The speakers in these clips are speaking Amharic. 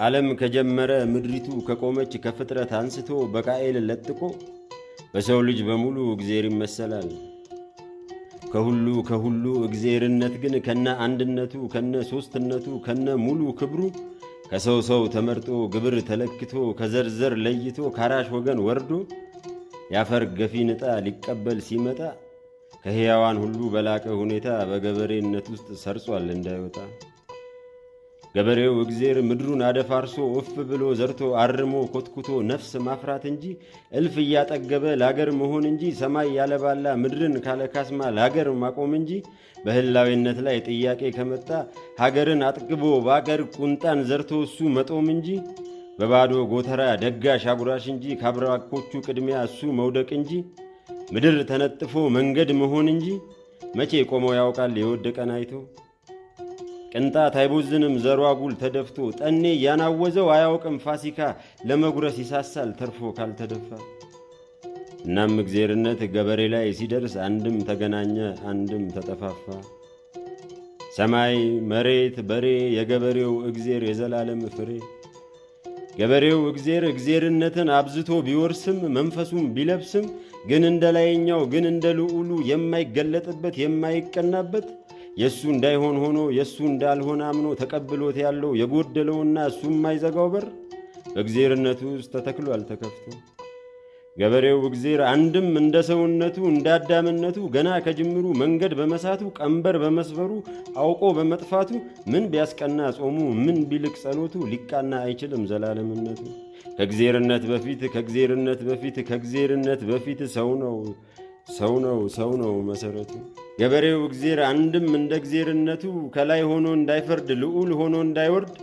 ዓለም ከጀመረ፣ ምድሪቱ ከቆመች፣ ከፍጥረት አንስቶ በቃኤል ለጥቆ በሰው ልጅ በሙሉ እግዜር ይመሰላል። ከሁሉ ከሁሉ እግዜርነት ግን ከነ አንድነቱ፣ ከነ ሦስትነቱ፣ ከነ ሙሉ ክብሩ ከሰው ሰው ተመርጦ፣ ግብር ተለክቶ፣ ከዘርዘር ለይቶ፣ ካራሽ ወገን ወርዶ የአፈር ገፊን ዕጣ ሊቀበል ሲመጣ ከሕያዋን ሁሉ በላቀ ሁኔታ በገበሬነት ውስጥ ሰርጿል እንዳይወጣ። ገበሬው እግዜር ምድሩን አደፋርሶ፣ እፍ ብሎ ዘርቶ፣ አርሞ ኮትኩቶ ነፍስ ማፍራት እንጂ፣ እልፍ እያጠገበ ላገር መሆን እንጂ፣ ሰማይ ያለባላ ምድርን ካለ ካስማ ላገር ማቆም እንጂ፣ በህላዊነት ላይ ጥያቄ ከመጣ ሀገርን አጥግቦ በአገር ቁንጣን ዘርቶ እሱ መጦም እንጂ፣ በባዶ ጎተራ ደጋሽ አጉራሽ እንጂ፣ ከአብራኮቹ ቅድሚያ እሱ መውደቅ እንጂ፣ ምድር ተነጥፎ መንገድ መሆን እንጂ መቼ ቆመው ያውቃል የወደቀን አይቶ? ቅንጣት አይቦዝንም ዘሩ አጉል ተደፍቶ፣ ጠኔ ያናወዘው አያውቅም ፋሲካ፣ ለመጉረስ ይሳሳል ተርፎ ካልተደፋ። እናም እግዜርነት ገበሬ ላይ ሲደርስ አንድም ተገናኘ አንድም ተጠፋፋ። ሰማይ መሬት በሬ የገበሬው እግዜር የዘላለም ፍሬ። ገበሬው እግዜር እግዜርነትን አብዝቶ ቢወርስም፣ መንፈሱም ቢለብስም ግን እንደ ላይኛው፣ ግን እንደ ልዑሉ የማይገለጥበት፣ የማይቀናበት፣ የእሱ እንዳይሆን ሆኖ የእሱ እንዳልሆነ አምኖ ተቀብሎት ያለው የጎደለውና እሱ የማይዘጋው በር በእግዜርነቱ ውስጥ ተተክሏል ተከፍቶ። ገበሬው እግዜር አንድም እንደ ሰውነቱ፣ እንደ አዳምነቱ ገና ከጅምሩ መንገድ በመሳቱ፣ ቀንበር በመስበሩ፣ አውቆ በመጥፋቱ ምን ቢያስቀና ጾሙ፣ ምን ቢልቅ ጸሎቱ ሊቃና አይችልም ዘላለምነቱ። ከእግዜርነት በፊት፣ ከእግዜርነት በፊት፣ ከእግዜርነት በፊት ሰው ነው፣ ሰው ነው፣ ሰው ነው መሰረቱ። ገበሬው እግዜር አንድም እንደ እግዜርነቱ ከላይ ሆኖ እንዳይፈርድ፣ ልዑል ሆኖ እንዳይወርድ፣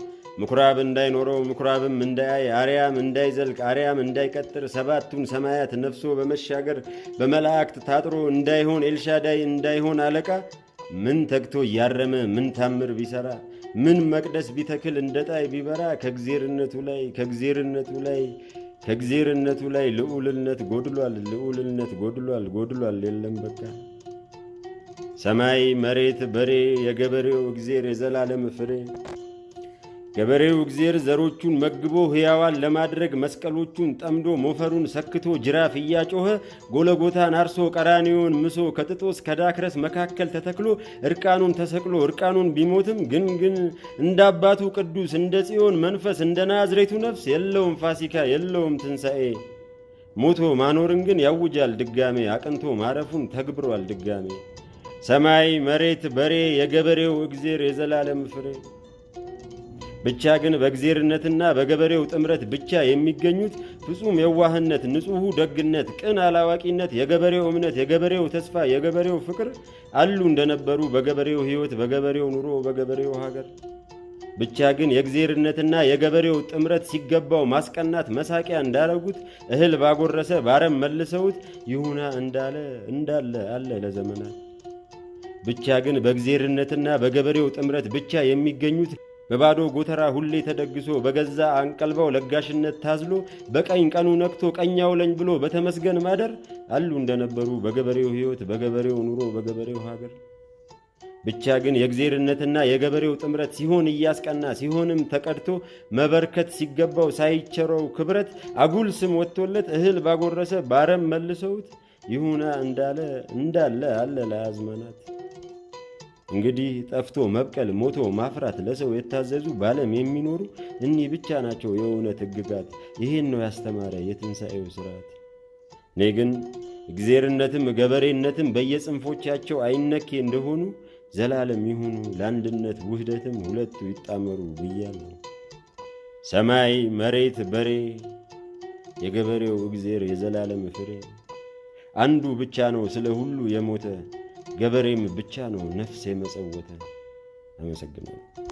ምኩራብ እንዳይኖረው፣ ምኩራብም እንዳያይ፣ አርያም እንዳይዘልቅ፣ አርያም እንዳይቀጥር፣ ሰባቱን ሰማያት ነፍሶ በመሻገር በመላእክት ታጥሮ እንዳይሆን ኤልሻዳይ፣ እንዳይሆን አለቃ፣ ምን ተግቶ እያረመ፣ ምን ታምር ቢሰራ፣ ምን መቅደስ ቢተክል፣ እንደ ጣይ ቢበራ ከእግዜርነቱ ላይ፣ ከእግዜርነቱ ላይ፣ ከእግዜርነቱ ላይ ልዑልነት ጎድሏል፣ ልዑልነት ጎድሏል፣ ጎድሏል፣ የለም በቃ። ሰማይ መሬት በሬ የገበሬው እግዜር የዘላለም ፍሬ። ገበሬው እግዜር ዘሮቹን መግቦ ሕያዋን ለማድረግ መስቀሎቹን ጠምዶ፣ ሞፈሩን ሰክቶ፣ ጅራፍ እያጮኸ ጎለጎታን አርሶ፣ ቀራንዮን ምሶ፣ ከጥጦስ ከዳክረስ መካከል ተተክሎ፣ እርቃኑን ተሰቅሎ እርቃኑን ቢሞትም ግን እንደ አባቱ ቅዱስ፣ እንደ ጽዮን መንፈስ፣ እንደ ናዝሬቱ ነፍስ የለውም ፋሲካ፣ የለውም ትንሣኤ። ሞቶ ማኖርን ግን ያውጃል ድጋሜ፣ አቅንቶ ማረፉን ተግብሯል ድጋሜ። ሰማይ መሬት በሬ የገበሬው እግዜር የዘላለም ፍሬ። ብቻ ግን በእግዜርነትና በገበሬው ጥምረት ብቻ የሚገኙት ፍጹም የዋህነት፣ ንጹሑ ደግነት፣ ቅን አላዋቂነት፣ የገበሬው እምነት፣ የገበሬው ተስፋ፣ የገበሬው ፍቅር አሉ እንደነበሩ በገበሬው ሕይወት፣ በገበሬው ኑሮ፣ በገበሬው ሀገር። ብቻ ግን የእግዜርነትና የገበሬው ጥምረት ሲገባው ማስቀናት መሳቂያ እንዳረጉት እህል ባጎረሰ ባረም መልሰውት ይሁና እንዳለ እንዳለ አለ ለዘመናት። ብቻ ግን በእግዜርነትና በገበሬው ጥምረት ብቻ የሚገኙት በባዶ ጎተራ ሁሌ ተደግሶ፣ በገዛ አንቀልባው ለጋሽነት ታዝሎ፣ በቀኝ ቀኑ ነክቶ ቀኝ አውለኝ ብሎ በተመስገን ማደር አሉ እንደነበሩ በገበሬው ሕይወት፣ በገበሬው ኑሮ፣ በገበሬው ሀገር። ብቻ ግን የእግዜርነትና የገበሬው ጥምረት ሲሆን እያስቀና፣ ሲሆንም ተቀድቶ መበርከት ሲገባው ሳይቸረው ክብረት አጉል ስም ወጥቶለት እህል ባጎረሰ ባረም መልሰውት ይሁና እንዳለ እንዳለ አለ ለአዝማናት። እንግዲህ ጠፍቶ መብቀል፣ ሞቶ ማፍራት ለሰው የታዘዙ ባለም የሚኖሩ እኒህ ብቻ ናቸው የእውነት ሕግጋት። ይህን ነው ያስተማረ የትንሣኤው ሥርዓት። እኔ ግን እግዜርነትም ገበሬነትም በየጽንፎቻቸው አይነኬ እንደሆኑ ዘላለም ይሁኑ፣ ለአንድነት ውህደትም ሁለቱ ይጣመሩ ብያለሁ። ሰማይ መሬት በሬ የገበሬው እግዜር የዘላለም ፍሬ። አንዱ ብቻ ነው ስለ ሁሉ የሞተ፣ ገበሬም ብቻ ነው ነፍስ የመጸወተ። አመሰግናለሁ።